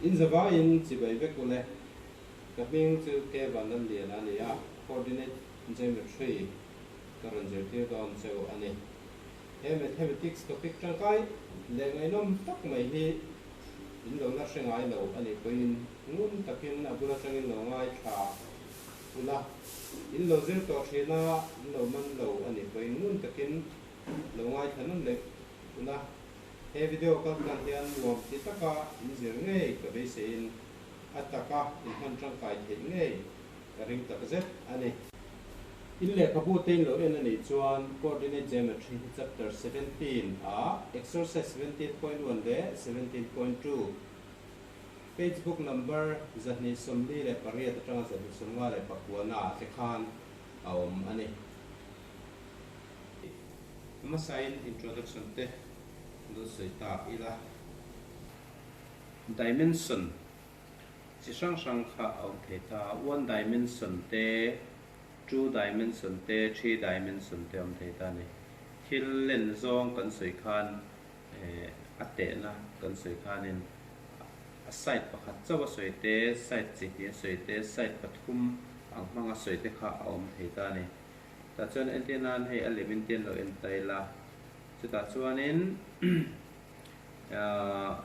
In zavaiin chibai vek ule. Ka hming chu K Vanlallian a ni a, Coordinate Geometry ka rawn zirtir dawn cheu a ni. He Mathematics topic tangkai leh ngaihnawm tak mai hi in lo la hre ngai lo a nih pawhin ngun takin a bul atangin lo ngaithla ula, in lo zir tawh thin a, in lo man lo a nih pawhin ngun takin lo ngaithla nawn leh ula. He video kal tlang hian nuam ti taka in zir ngei ka beiseiin a taka in hman tangkai theih ngei ka ring tak zet a ni. In lehkhabu te in lo en a nih chuan Coordinate Geometry hi chapter 17 ah exercise 17.1 leh 17.2 page book number 248 atanga 259 ah te khan a awm a ni. Hmasain introduction te lo sawi ta ila. Dimension chi hrang hrang kha a awm thei ta, one dimension te, two dimension te, three dimension te a awm thei ta a ni. Thil len zawng kan sawi khan a tehna kan sawi khanin a side pakhat chauh a sawi te, side chi hnih a sawi te, side pathum ang hmanga sawi te kha a awm thei ta a ni. Tah chuan entir nan hei a lem in te an lo en ta ila, chutah chuanin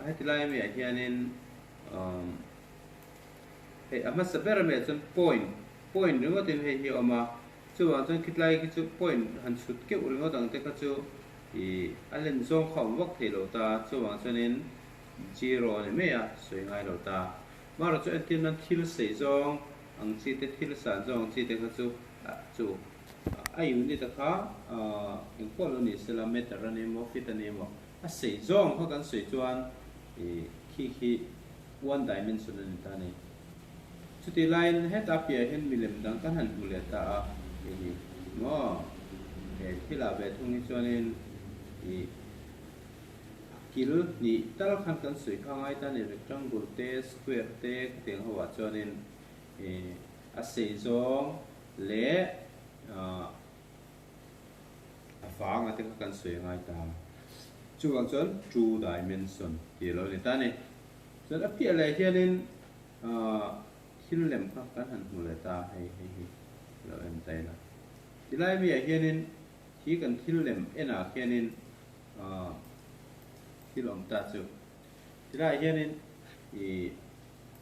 heti lai ami ah hianin hei a hmasa ber ami ah chuan point point ringawt in hei hi a awm a, chuvang chuan khitlai khi chu point han chhut keuh ringawt ang te kha chu ih a len zawng kha a awm vak thei lo ta, chuvang chuanin zero a ni mai a, sawi ngai lo ta. Marawh chu entir nan thil sei zawng ang chi te thil san zawng ang chi te kha chu chu a unit a kha eng pawh lo ni sela meter a ni emaw feet a ni emaw a sei zawng kha kan sawi chuan ih khi khi one dimension a ni ta a ni. Chutih laiin heta piah hian milem dang kan han hmu leh ta a hei hi maw he thilah ve thung hi chuanin ih a kil hnih tal khan kan sawi kha ngai ta a ni rectangle te square te khatiang ho ah chuanin ih A sei zawng leh a vanga te kha kan sawi a ngai ta. Chuvang chuan two dimension tih a lo ni ta a ni. Chuan a piah leh hianin thil lem kha kan han hmu leh ta hei hei hi lo en ta ila. Tilai miah hianin khi kan thil lem enah khianin thil awm ta chu. Tilaiah hianin ih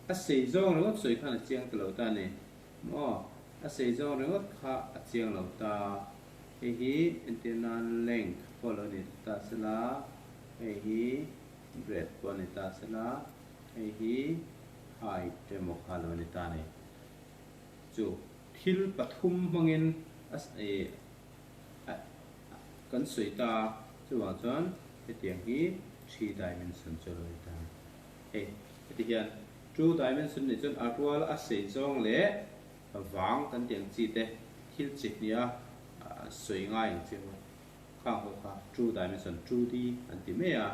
A sei zawng ringawt sawi khan a chiang ta lo ta a ni maw? A sei zawng ringawt kha a chiang lo ta. Hei hi entir nan length pawh lo ni ta sela, hei hi breadth pawh a ni ta sela, hei hi height emaw kha lo ni ta a ni. Chu thil pathum hmangin a ih kan sawi ta a, chuvang chuan hetiang hi three dimension chu a lo ni ta a ni. Hei heti hian two dimension nih chuan a rual a sei zawng leh vang kan tih ang chi te thil chi hnih a sawi ngai ang chi ho khang ho kha two dimension, 2D, an ti mai a.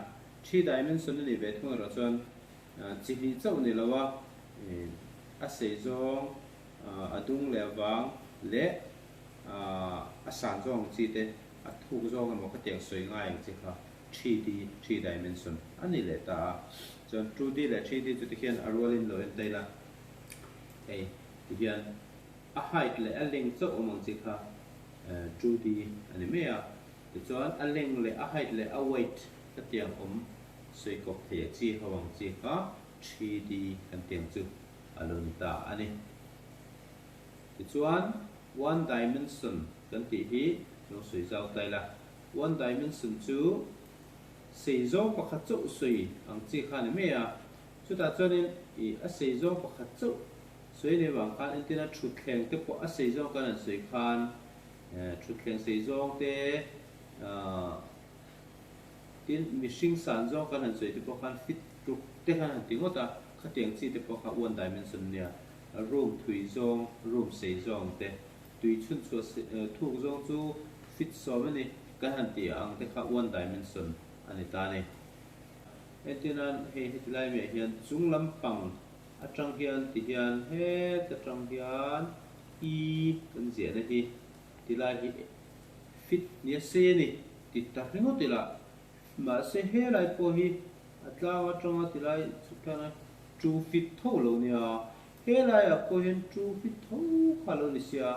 Three dimension a nih ve thung erawh chuan chi hnih chauh ni lo a a sei zawng a dung leh vang leh a san zawng ang chi te a thuk zawng emaw khatiang sawi ngai ang chi kha 3D, three dimension, a ni leh ta a. Chuan 2D leh 3D chu tikhian a rualin lo en ta ila, hei tihian a height leh a length chauh awm ang chi kha 2D a ni mai a. Tichuan a length leh a height leh a weight ka tiang awm sawi kawp thei a chi ho ang chi kha 3D kan tiang chu a lo ni ta a ni. Tichuan one dimension kan tih hi lo sawi zau ta ila. One dimension chu sei zawng pakhat chauh sawi ang chi kha a ni mai a, chutah chuanin ih a sei zawng pakhat chauh sawi nei vang khan entirna thutthleng te pawh a sei zawng kan han sawi khan thutthleng sei zawng te tin mihring san zawng kan han sawi te pawh khan fit tluk te khan han ti ngawt a, khatiang chi te pawh kha one dimension a nia, room thui zawng, room sei zawng te. Tui chhun chhuah thuk zawng chu fit sawm a ni. Kan han tih ang te kha one dimension a ni ta a ni. Entir nan hei heti lai meh hian chung lampang atang hian ti hian het atang hian i kan ziahna hi ti lai hi fit nia sei a ni ti ta ringawt ila mahse helai pawh hi a tlang atanga ti lai chhuk thlana. 2 feet tho lo nia, he laiah pawh hian 2 feet tho kha lo ni sia,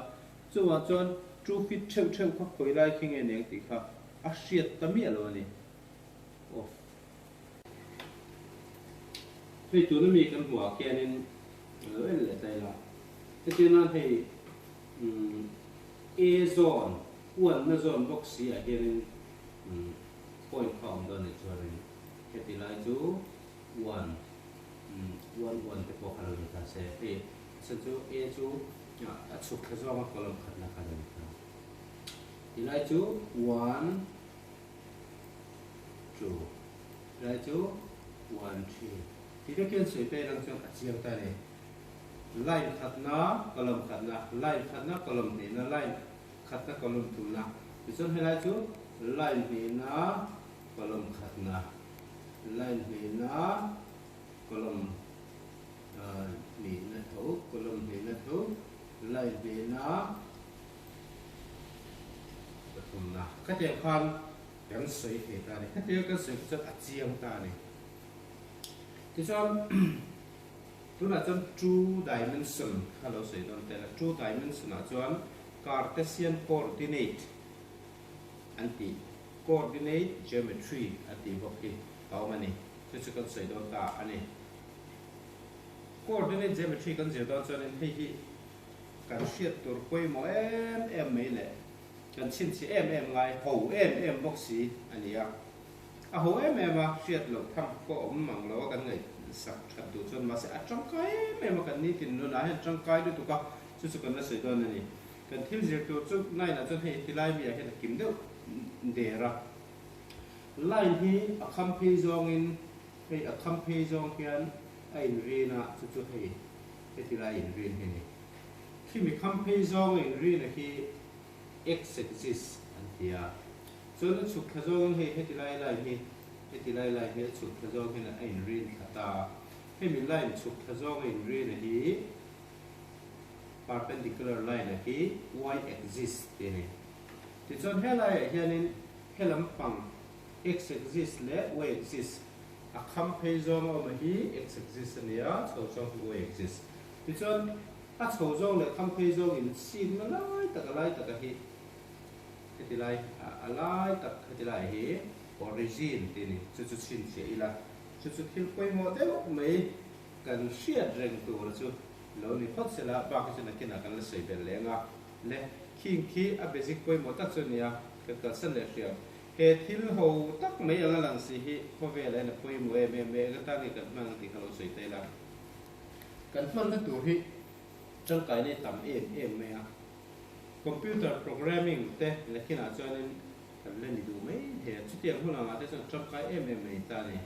chuvang chuan 2 feet theuh theuh kha khawi lai khi nge aniang tih kha a hriat ta miah lo a ni. Off. Hei tuna mi kan hmuh ah khianin a lo en leh ta ila, hetiang nan hei A zone, uanna zone bawk si ah hianin point kha a awm dawn anih chuanin heti lai chu uan, uan uan te pawh kha lo ni ta se, hei a chhan chu A chu a chhuk thla zawnga column khatna kha lo ni ta. Tilai chu uan. Chu lai chu 1 3 ti te khian sawi pek ang chuan a chiang ta a ni. Line khatna column khatna, line khatna column hnihna, line khatna column thumna. Tichuan helai chu line hnihna column khatna, line hnihna column hnihna tho, column hnihna tho, line hnihna Pathumna, khatiang khan kan sawi thei ta a ni. Khatiang kan sawi chuan a chiang ta a ni. Tichuan, tunah chuan two dimension kha lo sawi dawn tel a. Two dimension ah chuan Cartesian coordinate an tih, coordinate geometry an tih bawk hi a awm a ni. Chu chu kan sawi dawn ta a ni. Coordinate geometry kan zir dawn chuanin hei hi Kan hriat tur pawimawh em em mai leh kan chhinchhi em em ngai ho em em bawk si a ni a. A ho em em a, hriat loh tham pawh awm mang lo a kan ngaihsak that duh chuan mahse a tangkai em em a kan nitin nunah hian tangkai lutuk a, chu chu kan la sawi dawn a ni. Kan thil zir tur chu line ah chuan hei tilai mi ah hian a kim deuh der a. Line hi a kham phei zawngin hei a kham phei zawng hian a inrin a, chu chu hei Heti lai inrin hi a ni. Khi mi kham phei zawnga inrina khi x-axis an ti a. Chuan a chhuk thla zawngin hei heti lai line hi, heti lai line hi a chhuk thla zawng hian a inrin thla ta a. Hemi line chhuk thla zawnga inrina hi perpendicular line a hi y-axis ti a ni. Tichuan helaiah hianin helam pang x-axis leh y-axis A kham phei zawng a awm a hi x axis a ni a, chho zawng hi y axis. Tichuan, a chho zawng leh kham phei zawng in sikna lai tak a lai taka hi heti lai a lai tak heti lai hi origin tih a ni. Chu chu chhinchhiah ila, chu chu thil pawimawh deuh mai kan hriat reng tur chu lo ni phawt sela, bak hi chu nakinah kan la sawi belh leng a. Le khing khi a basic pawimawh tak chu a ni a, kan kalsan leh hriam. He thil ho tak mai anga lang si hi khawvel ah hian a pawimawh em em e, eng atan nge kan hman ang tih kha lo sawi ta ila. Kan hmanna tur hi tangkaina hi tam em em mai a, computer programming te lekhinah chuanin kan la ni duh mai thei a, chutiang hun angah te chuan tangkai em em mai ta a ni.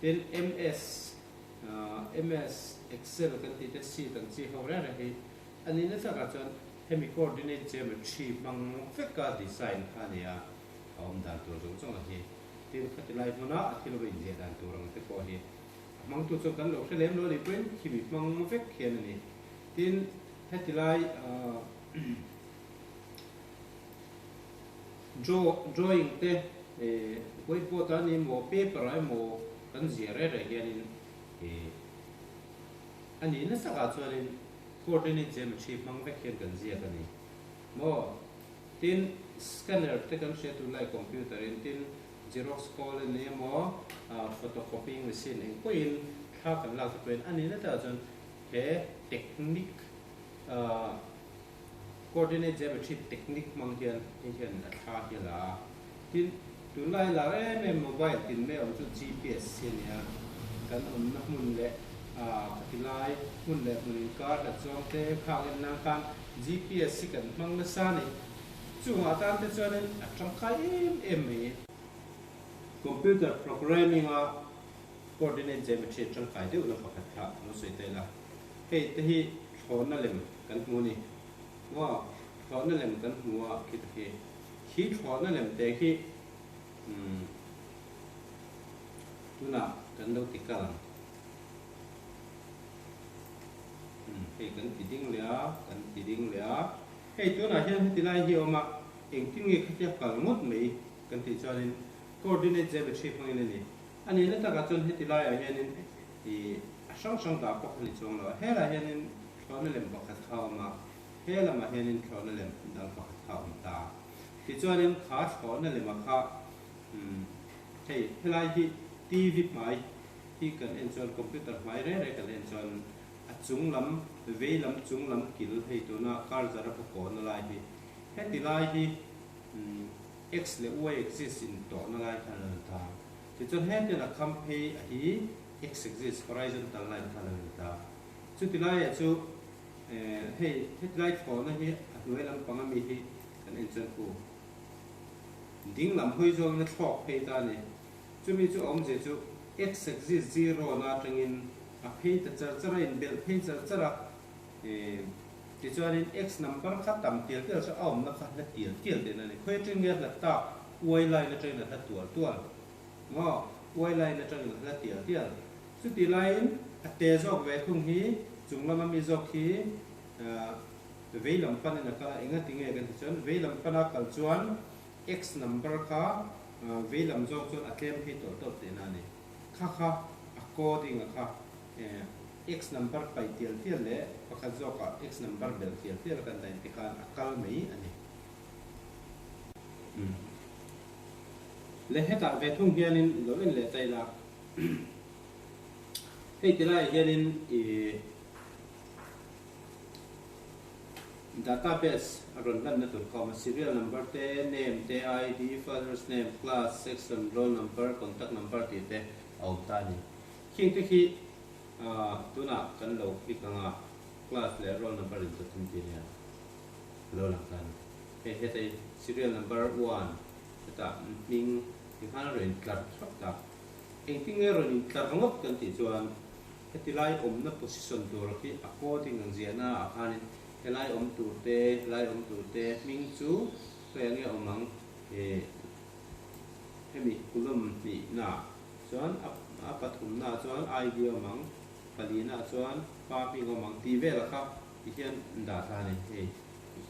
Tin, MS, MS Excel kan tih te, sheet ang chi ho reng reng hi a nihna takah chuan Hemi coordinate geometry hmang veka design kha a ni a, a awm dan tur zawng zawng a hi. Tin, khati lai hmuna a thil va inziah dan tur ang te pawh hi a hmangtu chuan kan lo hre lem lo a nih pawhin khimi hmang vek hian a ni. Tin, heti lai draw drawing te whiteboard ah a ni emaw paper ah emaw kan ziah reh reh hianin a nih nasa ah chuanin Coordinate geometry hmang vek hian kan ziak a ni maw? Tin, scanner te kan hria tur lai computer in, tin xerox call a ni emaw, photocopying machine eng pawhin thla kan lak te pawhin a nihna takah chuan he technique, coordinate geometry technique hmang hian hei hian a thla hi a la a. Tin, tunlai lar em em mobile tin mai awm chu GPS hi a ni a, kan awmna hmun leh khati lai hmun leh hmun inkar hlat zawng te khang en nan khan GPS hi kan hmang nasa a ni. Chungah tan te chuanin a tangkai em em mai. Computer programming a coordinate geometry a tangkai deuh na pakhat kha lo sawi ta ila. Hei te hi thlawhna lem kan hmu a ni. Wow, thlawhna lem kan hmu a khita khi. Khi thlawhna lem te khi umm tunah kan lo ti kal ang. Umm hei kan ti ding leh a, kan ti ding leh a. Hei tunah hian heti lai hi a awm a, engtin nge khatia kal ngawt mai kan tih chuanin coordinate geometry hmangin a ni. A nihna takah chuan heti laiah hianin ih. hrang hrang dah pawh kha ni chuang lo a. Helaiah hianin thlawhna lem pakhat kha a awm a, he lamah hianin thlawhna lem dang pakhat kha a awm ta. Tichuanin kha thlawhna lema kha hei helai hi TV hmai hi kan en chuan computer hmai reng reng kan en chuan a chung lam vei lam chung lam kil hei tuna cursor a khaw kawhna lai hi heti lai hi X leh Y axis in tawhna lai kha a lo ni ta. Tichuan hetiang a kham phei a hi X axis horizontal line kha a lo ni ta. Chuti laiah chu hei heti lai thlawhna hi a hnuai lampang ami hi kan en chuan khu ding lam hawi zawngin a thlawk phei ta a ni. Chumi chu a awmzia chu X axis zero na atangin a phei ta char char a, inbelh phei char char a. Tichuanin X number kha tam tial tial chu a awmna kha hla tial tial tihna a ni. Khawi atangin nge a hlat tak? Y line atangin a hla tual tual. Maw? Y line atangin a hla tial tial. Chutih laiin a te zawk ve thung hi chung lama mi zawk hi vei lam panin a kal a, enga tinge kan ti chuan vei lam pana kal chuan X number kha vei lam zawk chuan a tlem phei tawlh tawlh tihna a ni. Kha kha a coding a kha X number paih tial tial leh pakhat zawkah X number belh tial tial a kan dah inti khan a kal mai a ni. Le hetah ve thung hianin lo en leh ta ila hei ti laiah hianin ih database a rawn lanna tur kha a awm a, serial number te, name te, ID, father's name, class, section, roll number, contact number tih te a awm ta a ni. Khing te khi tunah kan lo click ang a, class leh roll number in dawt in ti nia lo lang ta a ni. Hei heta hi serial number one hetah hming tikhan a rawn intlar thlap ta. Engtin nge rawn intlar ngawt kan tih chuan heti lai awmna position tur khi a coding ang ziahna ah khanin helai awm tur te helai awm tur te hming chu khawiah nge awm ang ih hemi column hnihna Chuan a pathumnaah chuan ID awm ang, palinaah chuan pa hming awm ang tih velah kha ti hian dah ta a ni. Hei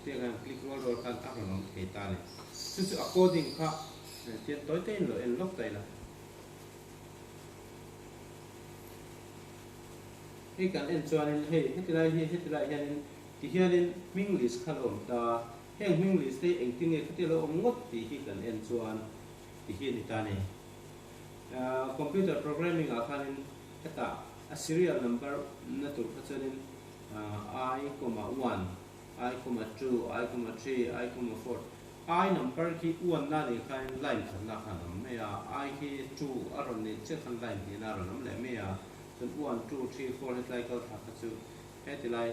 tiang hian click rual rual khan a rawn awm thei ta a ni. Chu chu a coding kha tian tawi tawiin lo en lawk ta ila. Hei kan en chuanin hei heti lai hi heti laiah hianin ti hianin hming list kha lo awm ta. Heng hming list te hi engtin nge khatia lo awm ngawt tih hi kan en chuan ti hi a ni ta a ni. Computer programming ah khanin hetah a serial number na tur kha chuanin i comma one, i comma two, i comma three, i comma four, i number khi one na nih khanin line khatna khan a awm mai a, i khi two a rawn nih chiah khan line hnihna a rawn awm leh mai a, chuan one, two, three, four hetlai kal thla kha chu hetilai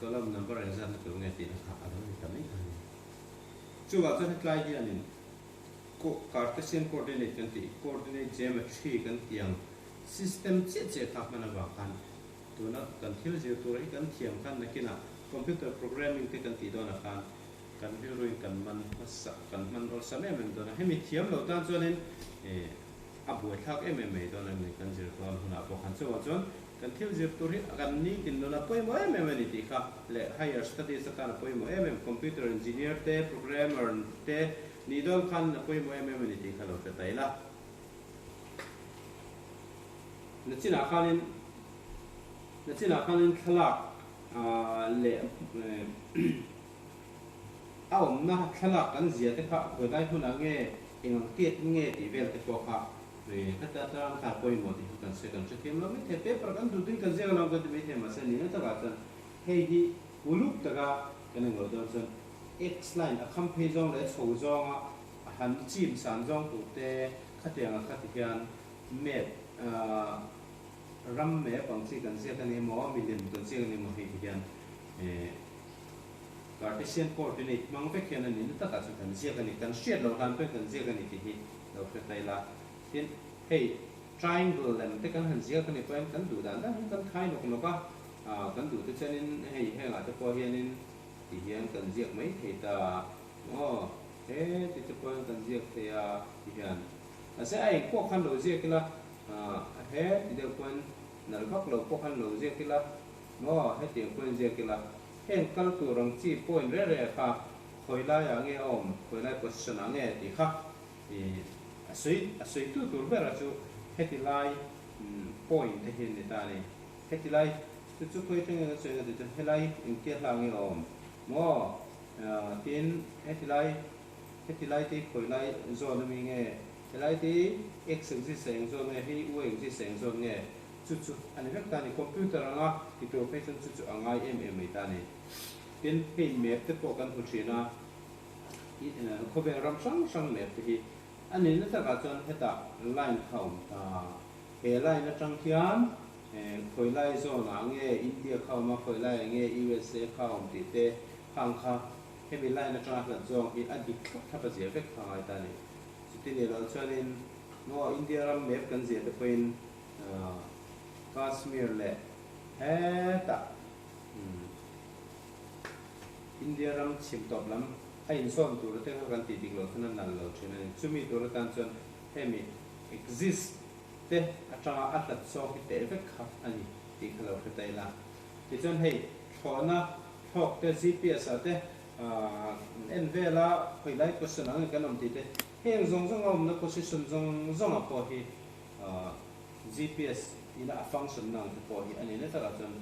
column number engzat na tur nge tihna kha a lo ni ta mai kha a ni. Chuvah chuan hetlai hianin Cartesian coordinate kan tih, coordinate geometry kan tih ang system chiah chiah kha hman avang khan tuna kan thil zir tur hi kan thiam khan nakinah computer programming te kan tih dawnah khan kan rilruin kan man hmasa kan hman awlsam em em dawn a. Hemi thiam lo tan chuanin a buaithlak em em mai dawn a ni kan zir dawn hunah pawh khan. Chuvang chuan kan thil zir tur hi kan nitin nuna pawimawh em em a ni tih kha leh higher studies atan a pawimawh em em computer engineer te programmer te Nih dawn khan a pawimawh em em a ni tih kha lo hre ta ila. Nachinah khanin Nachinah khanin thlalak leh a awmna thlalak kan zia te kha khawi lai hmunah nge eng ang tiat nge tih vel te pawh kha heta atang khan pawimawh tih kha kan hre kan hrethiam lo maithei. Paper kan duh duhin kan ziak lo kan ti maithei mahse nihna takah chuan hei hi uluk taka kan englo dawn chuan X line a kham phei zawng leh a chho zawnga a han chim san zawng tur te khatianga kha ti hian map ram map ang chi kan ziak a ni emaw milem kan ziak a ni emaw hei ti hian Cartesian coordinate hmang vek hian a ni na takah chuan kan ziak a ni kan hriat loh hlan pawhin kan ziak a ni tih hi lo hre ta ila tin hei triangle lem te kan han ziak a ni pawhin kan duh dan dan hi kan thai nawk nawk a kan duh te chuanin hei hengah te pawh hianin Ti hian kan ziak mai thei ta maw? He ti te pawhin kan ziak thei a ti hian. Mahse a eng pawh khan lo ziak ila, he ti deuh pawhin nalh vak lo pawh khan lo ziak ila maw? Hetiang pawhin ziak ila, heng kal tur ang chi point reh reh kha khawi laiah nge a awm, khawi lai position ah nge tih kha i a sawi a sawi tu tur ber a chu heti lai. point te hi an ni ta a ni. Heti lai chu chu khawi atangin kan sawi ang tih chuan helai engtia hla nge awm maw? Tin, heti lai heti lai te hi khawi lai zawn ami nge? Helai te hi x axis a eng zawn nge? Hei y axis a eng zawn nge? Chu chu a ni vek ta a ni. Computer anga ti tur phei chuan chu chu a ngai em em mai ta a ni. Tin, hei map te pawh kan hmu thin a, khawvel ram hrang hrang map te hi a nihna takah chuan hetah line kha a awm ta. He line atang hian khawi lai zawnah nge India kha a awm a, khawi laiah nge USA kha a awm tih te khang kha hemi line atanga hlat zawng hi a dik thlap thlap a zia vek kha a ngai ta a ni. Chuti nih loh chuanin maw India ram map kan zia te pawhin Kashmir leh hetah India ram chhim tawp lam a insawn tur te kha kan tih dik loh chuan a nal lo thin a ni. Chumi tur atan chuan hemi exist te atanga a hlat zawk hi teh vek kha a ni tih kha lo hre ta ila. Tichuan hei thlawhna thlawk te GPS ah te en vela khawi lai position ang nge kan awm tih te heng zawng zawng a awmna position zawng zawng ah pawh hi GPS ina a function na ang te pawh hi a ni na takah chuan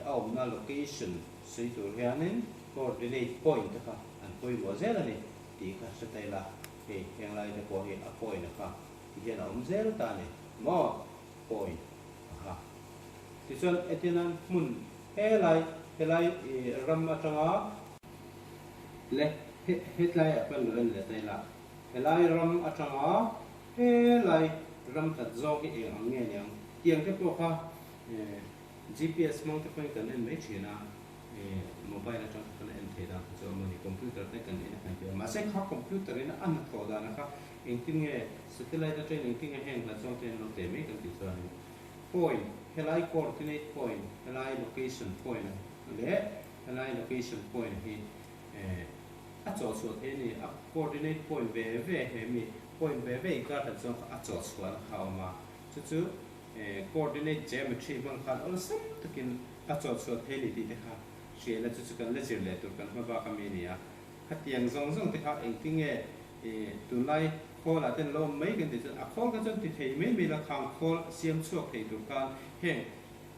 a awmna location sawi tur hianin coordinate point te kha an pawimawh zel a ni tih kha hre ta ila hei heng lai te pawh hi a point a kha ti hian a awm zel ta a ni maw point a kha. Tichuan Etiana hmun helai helai ram atanga le hetlai ah khan lo en leh ta ila helai ram atanga helai ram hlat zawng hi eng ang nge niang tiang te pawh kha GPS hmang te pawhin kan en mai thin a mobile atang te pawn a en thei dan kha chu a awm a ni computer te kan en a kan ti a mahse kha computer in a hnathawh dan kha engtin nge satellite atangin engtin nge heng hlat zawng te an lo teh mai kan tih chuanin Point, helai coordinate point, helai location point leh helai location point hi a chawhchhuah thei a ni. A coordinate point ve ve he mi point ve ve inkar hlat zawng kha a chawhchhuahna kha a awm a. Chu chu coordinate geometry hmang khan awlsam takin a chawhchhuah thei a ni tih te kha hria ila chu chu kan la zir leh tur kan hma bak ami a ni a. Khatiang zawng zawng te kha engtinge Tunlai khawl ah ten lo awm mai kan tih chuan a khawl kha chuan ti thei mai mai la khang khawl siam chhuak thei tur khan heng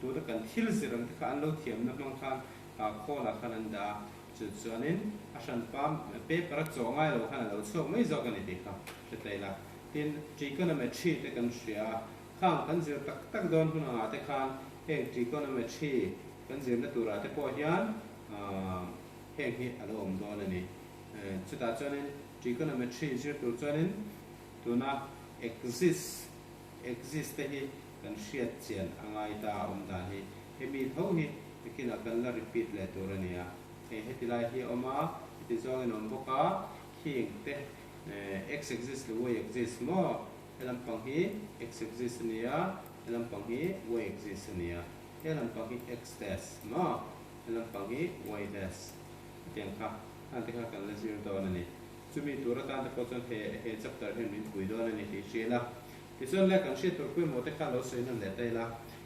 tuna kan thil zir ang te kha an lo thiamna hmang khan kha khawl ah khan an dah a, chu chuanin a hranpa paper a chawh ngai lo khan a lo chhuak mai zawk a ni tih kha hre ta ila. Tin, trigonometry te kan hria a, khang kan zir tak tak dawn hun angah te khan heng trigonometry kan zirna turah te pawh hian heng hi a lo awm dawn a ni. Chutah chuanin trigonometry zir tur chuanin tuna axis, axis te hi kan hriat chian a ngai ta a awm dan hi. Hemi tho hi nakinah kan la repeat leh tur a ni a. Hei heti lai hi a awm a, heti zawngin a awm bawk a, khing te x axis leh y axis maw? He lampang hi x axis a ni a, he lampang hi y axis a ni a. He lampang hi x dash maw? He lampang hi y dash. Hetiang kha hlan te kha kan la zir dawn a ni. Chumi tur atan te pawh chuan he he chapter hian min pui dawn a ni tih hria ila. Tichuan le kan hriat tur pawimawh te kha lo sawi nawn leh ta ila.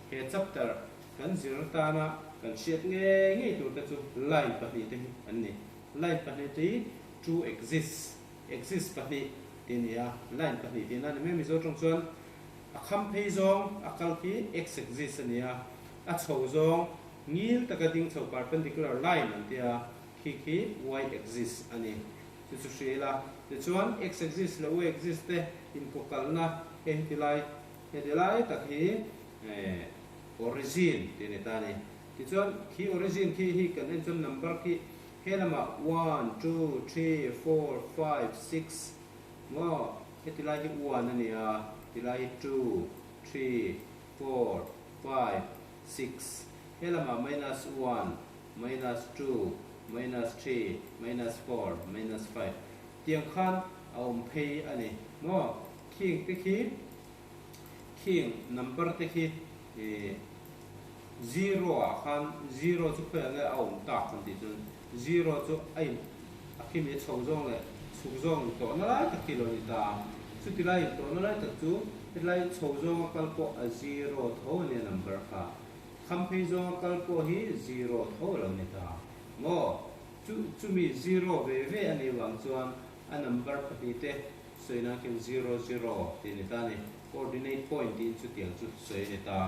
He chapter kan zir atana kan hriat ngei ngei tur te chu line pahnih te hi an ni. Line pahnih te hi two axis, axis pahnih tih a ni a. Line pahnih tihna a ni mai a Mizo tawng chuan a kham phei zawng a kal khi x axis a ni a, a chho zawng Ngil taka ding chho perpendicular line an tia, khi khi y axis a ni. Chu chu hria ila. Tichuan x axis leh y axis te inkawkalhna hei heti lai heti lai tak hi origin tih a ni ta a ni. Tichuan khi origin khi hi kan en chuan number khi he lamah one, two, three, four, five, six maw heti lai hi one a ni a, ti lai hi two, three, four, five, 6, He lamah minus one, minus two, minus three, minus four, minus five tiang khan a awm phei a ni maw? Khing te khi, khing number te khi ih zero ah khan zero chu khawiah nge a awm tak kan tih chuan zero chu a in a khi mi a chho zawng leh chhuk zawng in tawhna lai tak khi lo ni ta a, chuti lai in tawhna lai tak chu Hetlai chho zawnga kal pawh a zero tho a nia number kha. Kham phei zawnga kal pawh hi zero tho a lo ni ta. Maw? Chu chumi zero ve ve a nih vang chuan a number pahnihte sawi nan khian zero zero tih a ni ta a ni. Coordinate point tiin chutiang chu sawi a ni ta.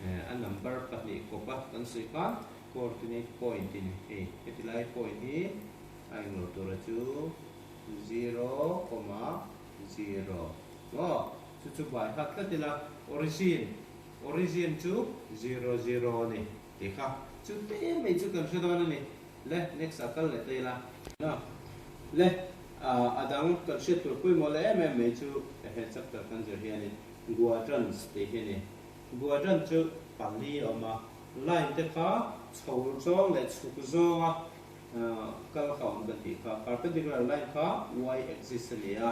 A number pahnih kawpa kan sawi khan coordinate point in hei heti lai point hi a englo tura chu zero comma zero maw chu chu bai hat tlat ila origin origin chu zero zero a ni tih kha chu te mai chu kan hre dawn a ni le next ah kal leh ta ila. Le a dang kan hriat tur pawimawh leh em em mai chu he chapter kan zir hianin quadrants tih hi a ni. Quadrant chu pali a awm a, line te kha chho zawng leh chhuk zawnga kal kha awm kan tih kha, perpendicular line kha y axis a ni a,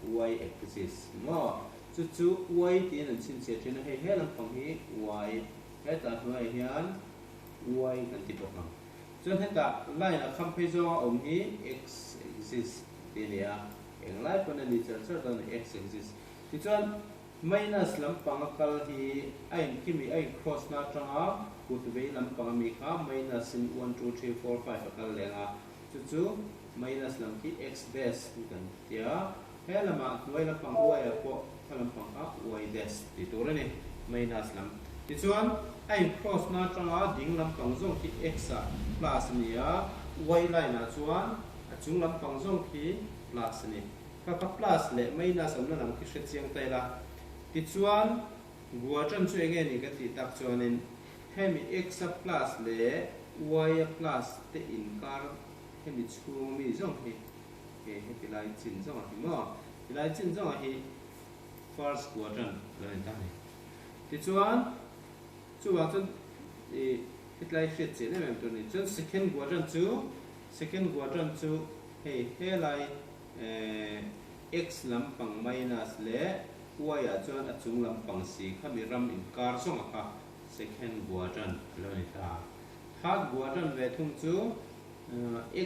y axis maw? Chu chu y tiin an chhinchhiah thin a, hei he lampang hi y, hetah hnuaiah hian y kan ti bawk ang. Chuan hetah line a kham phei zawnga awm hi x axis tih a ni a, englai pawn a ni char char dawn a ni x axis. Tichuan. Minus lampang a kal hi a inkimi a in-cross na atanga kut vei lampang ami kha minus in one two three four five a kal leng a, chu chu minus lam khi x dash ni kan ti a, he lamah hnuai lampang y ah pawh kha lampang kha y dash tih tur a ni, minus lam. Tichuan a in-cross na atanga ding lampang zawng khi x ah plus a ni a, y line ah chuan a chung lampang zawng khi plus a ni. Ka ka plus leh minus awmna lam khi hre chiang ta ila. Tichuan, Guatran chu enge ni ka tih tak chuanin hemi x a plus leh y a plus te inkar hemi chhung mi zawng hi he heti lai chin zawng a hi maw? Ti lai chin zawng a hi first quadrant a lo ni ta a ni. Tichuan, chuvang chuan i hetlai hriat chian em em tur a ni. Chuan second quadrant chu second quadrant chu hei helai X lampang minus leh Y ah chuan a chung lampang si kha mi ram inkar zawng a kha second quadrant a lo ni ta. Third quadrant ve thung chu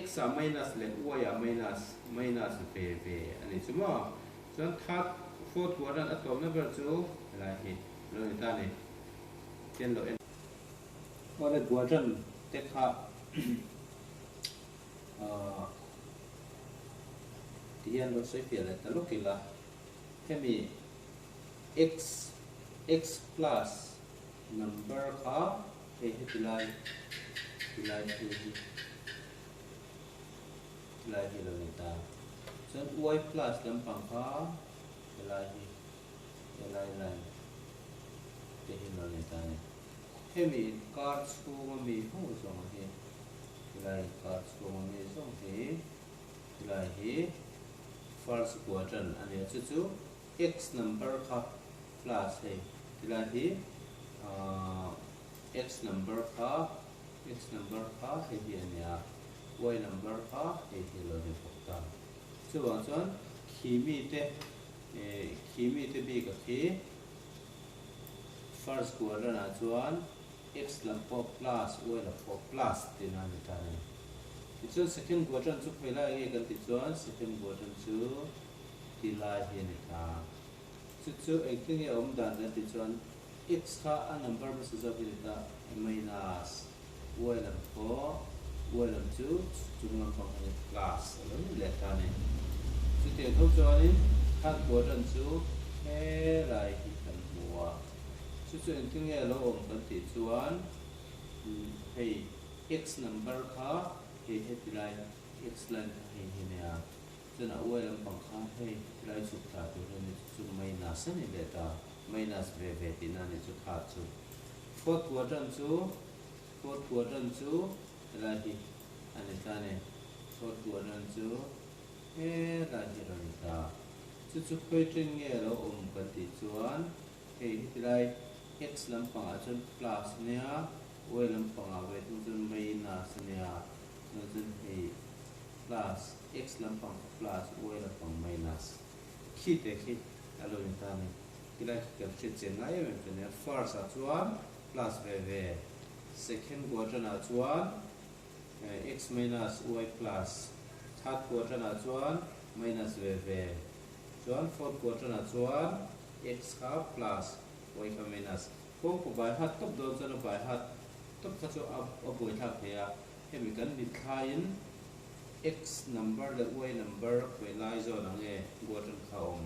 X ah minus leh Y ah minus, minus ve ve a ni chu maw. Chuan third, fourth quadrant a tawpna ber chu helai hi a lo ni ta a ni. Tian lo en. Awle quadrant te kha Ahh ti hian lo sawi fiah leh ta lawk ila, hemi x x plus number kha hei heti lai ti lai thil hi ti lai hi a lo ni ta, chuan y plus lampang kha helai hi helai line te hi a lo ni ta a ni. Hemi inkar chhunga mi ho zawng hi Tilai inkar chhunga mi zawng hi tilai hi first quadrant a nia chu chu x number kha plus hei tilai hi ahh x number kha x number kha hei hi a nia y number kha hei hi a lo ni bawk ta chuvang chuan khi mite eh khi mite bik a khi First quadrant ah chuan x lam pawh plus y lam pawh plus tihna a ni ta a ni. Tichuan second quadrant chu khawi lai nge kan tih chuan second quadrant chu ti lai hi a ni ta. Chu chu engtin nge a awm dan kan tih chuan x kha a number hmasa zawk hi a ni ta minus y lam pawh y lam chu chung lampang hi plus a lo ni leh ta a ni. Chutiang tho chuanin third quadrant chu helai hi kan hmu a, chu chu engtin nge a lo awm kan tih chuan hei x number kha hei heti lai x line kha hei hi a nia, chuan a y lampang kha hei heti lai chhuk thla tur hi a ni, chu chu minus a ni leh ta, minus ve ve tihna a ni chu third chu. Fourth quadrant chu fourth quadrant chu helai hi a ni ta a ni. Fourth quadrant chu helai hi a rawn ni ta. Chu chu khawi ṭin nge a lo awm kan tih chuan hei heti lai x lampangah chuan plus a nia, y lampangah ve thung chuan minus a nia. Chuan chuan hei plus x lampang kha plus y lampang minus khi te khi a lo ni ta a ni. Tilai khi kan hriat chian ngai em em chu nia, first ah chuan plus ve ve, second quadrant ah chuan x minus y plus, third quadrant ah chuan minus ve ve, chuan fourth quadrant ah chuan x kha plus y kha minus. Kawngka bai hat tawp dawn chuan a bai hat tawp kha chu a buai thlak thei a, hemi kan mitthlaiin x number leh y number khawi lai zawn ang nge quadrant kha a awm.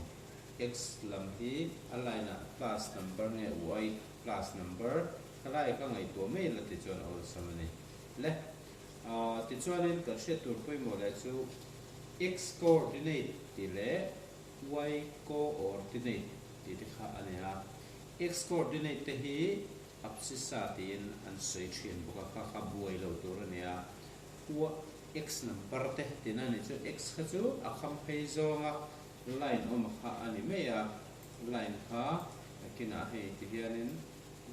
X lam hi a line ah plus number nge Y plus number khalai ka ngaihtuah mai la tichuan a awlsam a ni. Le tichuanin kan hriat tur pawimawh leh chu X coordinate tih leh Y coordinate tih te kha a ni a. X coordinate te hi abscissa tiin an sawi thin bawk a, kha kha buai lo tur a ni a. X number te tina ni chu X kha chu a kham phei zawng a line awm kha a ni mai a, line kha kinah hei ti hianin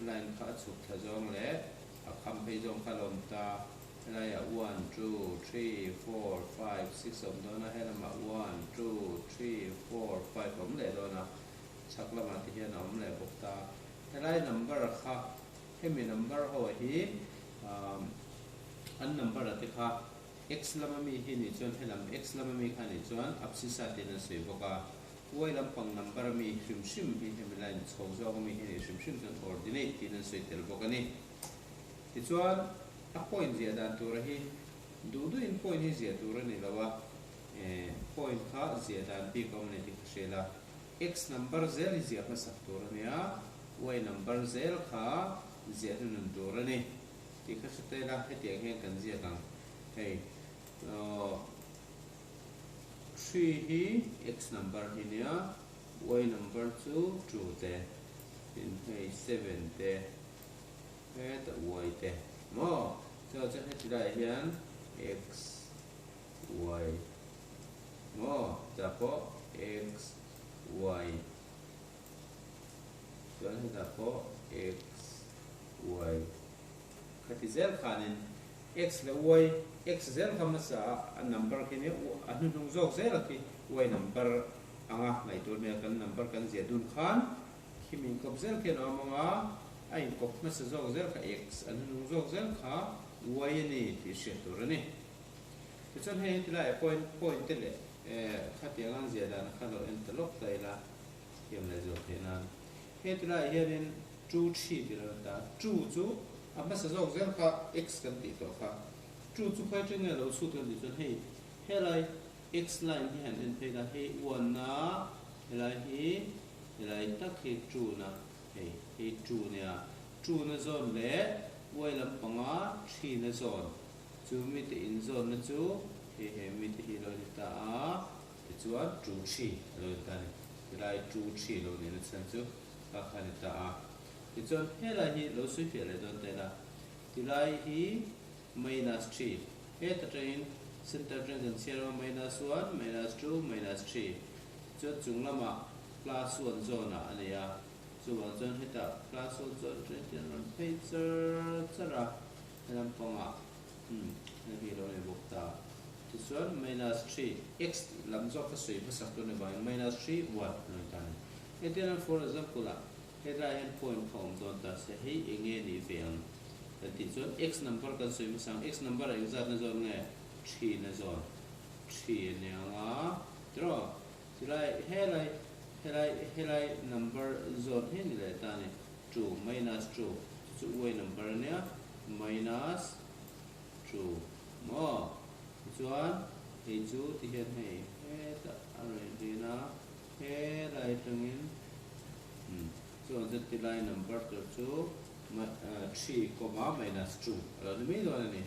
line kha a chhuk thla zawng leh a kham phei zawng kha a la awm ta, helaiah one two three four five six a awm dawn a, helamah one two three four five a awm leh dawn a, chhak lamah ti hian a awm leh bawk ta, helai number kha hemi number ho hi an number a te kha X lama mi hi nih chuan helam X lama mi kha nih chuan abscissa tiin an sawi bawk a, Y lampang number a mi hrim hrim hi hemi line chho zawk a mi hi nih hrim hrim chuan ordinate tiin an sawi tel bawk a ni. Tichuan a point ziah dan tura hi duh duhin point hi ziah tur a ni lo a, point kha ziah dan bik a awm a ni tih ka hria la. X number zel hi ziah hmasak tur a ni a, Y number zel kha ziah hnunun tur a ni. Tih kha hre tel a, hetiang hian kan ziak ang. Hei three hi x number hi nia, y number chu two te, tin hei seven te, heta y te maw? Chuan chuan heti laiah hian x, y maw? Chutah pawh x, y. Chuan hetah pawh x, y khati zel khanin x leh y, x zel kha hmasa a a number khi nia a hnuhnung zawk zel a khi y number anga ngaihtuah hmel kan number kan ziah dun khan khi min kawp zel khian a awm ang a, a inkawp hmasa zawk zel kha x, a hnuhnung zawk zel kha y a ni tih hriat tur a ni. Tichuan hei heti laiah point point te leh khatiang an ziah dan kha lo en ta lawk ta ila. Thiam leh zual theih nan. Heti laiah hianin two three tih lo ta. Two chu a hmasa zawk zel kha x kan tih tawh kha. Two chu khawi atang nge lo chhut kan tih chuan hei helai x line hi han en phei la hei one na helai hi helai tak hi two na hei hei two nia two na zawn leh y lampanga three na zawn chu mite inzawn na chu hei he mite hi lo ni ta a. Tichuan two three a lo ni ta a ni. Tilai two three lo nihna chhan chu kha kha a ni ta a. Tichuan helai hi lo sawi fiah leh dawn ta ila, tilai hi minus three heta tangin center atangin kan chhiar ang a, minus one, minus two, minus three. Tichuan chung lamah plus one zawn ah a nei a, chuvang chuan hetah plus one zawn atangin tian rawn phei char char a, helam pangah umm hei hi a lo nei bawk ta. Tichuan minus three, x tih lam zawk ka sawi hmasak tur ni vangin minus three, one a lo ni ta a ni. Hetiang for example ah hetlai hian point kha awm dawn ta se hei eng nge nih ve ang kan tih chuan x number kan sawi hmasa ang, x number ah engzat na zawn nge? Three na zawn, three a ni ang a tiraw? Tilai helai helai helai number zawn hi ni leh ta a ni, two minus two chu chu y number a nia minus Chu maw? Tichuan hei chu ti hian hei hetah a rawn inrin a, helai atangin umm chuan chu tilai number tur chu three comma minus two a lo ni mai dawn a ni.